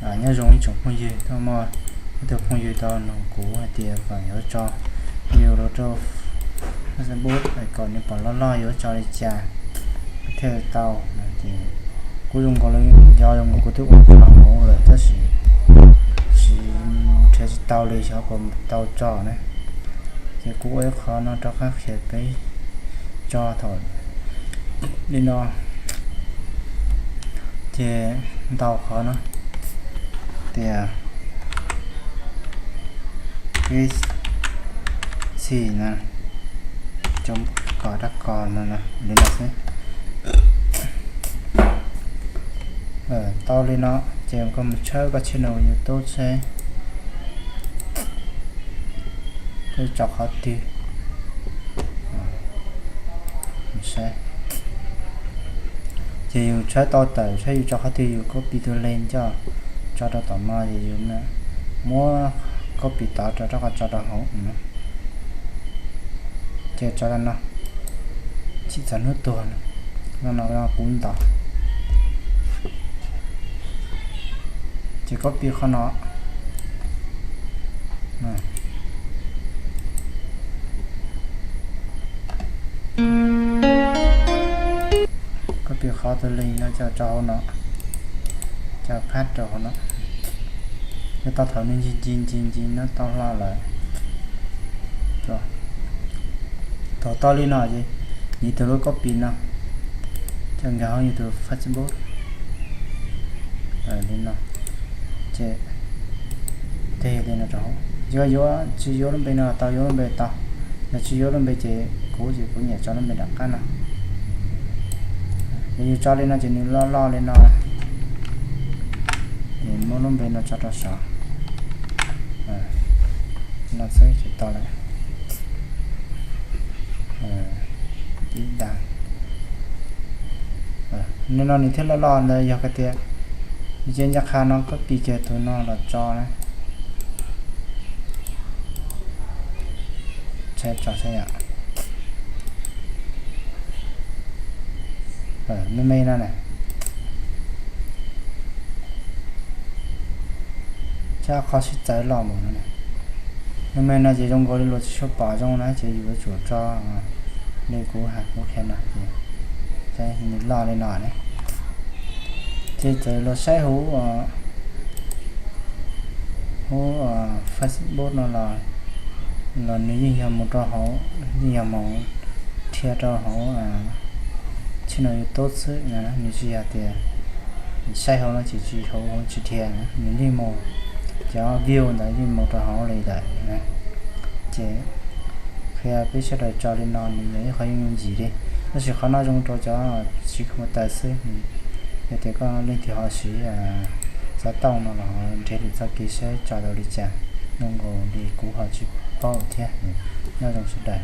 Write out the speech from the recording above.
Nyob zoo ib tsoom phooj ywg, tau muaj ib tug phooj ywg tau nug kuv hais tias kom yuav tso video rau Facebook kom nws pom loj loj yuav tso li cas, thiaj tau. Ces kuv zoo nkaus li, nco zoo nkaus kuv twb ua tso hauv lawm tab sis tsis, nrhiav tsis tau li xyov puas tau tso na. Ces kuv ua ib qho no rov qab qhia peb tso thaum li no. Ces ntau qhov no tias peb xim na, cov kom dab kos no li no xwb. Tau li no ces koj mus tshawb koj channel YouTube seb koj tso qhov twg. Ces yus tshawb tau tawm saib yus tso qhov twg, yus copy tus link coj tso rau tom no ces yus muab copy tod rau rov qab tso rau hauv no. Ces tso rau no, tsim txog hnub tuag no, no no kuv ntaus. Ces copy qhov no, copy qhov tus link no coj rau hauv no, coj phab rau hauv no. Yog tau thaum nws ncig ncig ncig ncig no tau hlo lawm. Thaum tau li no ces nias tus lub copy no coj nkag hauv yus tus Facebook li no, ces tig li no rau hauv. Yog yuav tsis yuav lub npe no tau, yuav lub npe tau, yog tsis yuav lub npe ces kuv ces kuv nyiam tso lub npe nram qab no. Yog yus tso li no ces nws loj loj li no, ces muab lub npe no tso rau saud. No xwb ces tau lawm. Ib dag. Nim no nws thiaj loj loj ntawd yog hais tias, ces ncaj qha no copy kiag tus no los tso na. Tso saib yom. Me me no na. Tso qhov sib txawv los mus no. Me me no ces zoo nkaus li luag tsis tshua pom zoo na ces yus yuav tsum tso li kuv hais kuv qhia no, nws loj li no ne. Ces txawm los saib huv, huv Facebook no los, los nws yeej yog mus rau hauv, yeej yog mus dhia rau hauv channel YouTube xwb, nws tsis yog tias saib hauv no ces tsis hauv tsis dhia, nws yeej mus, cov view ntawd yeej mus rau hauv li ntawd. Ces qhia peb sawv daws tso li no nws yog ib qho yooj yooj yim li. Tab sis qhov no zoo rau cov siv computer xwb, yog tias koj leej twg ho siv xov tooj no los nrhiav lwm txoj kev saib tso tau li cas, zoo nkaus li kuv ho tsis paub thiab. Nyob zoo sawv daws.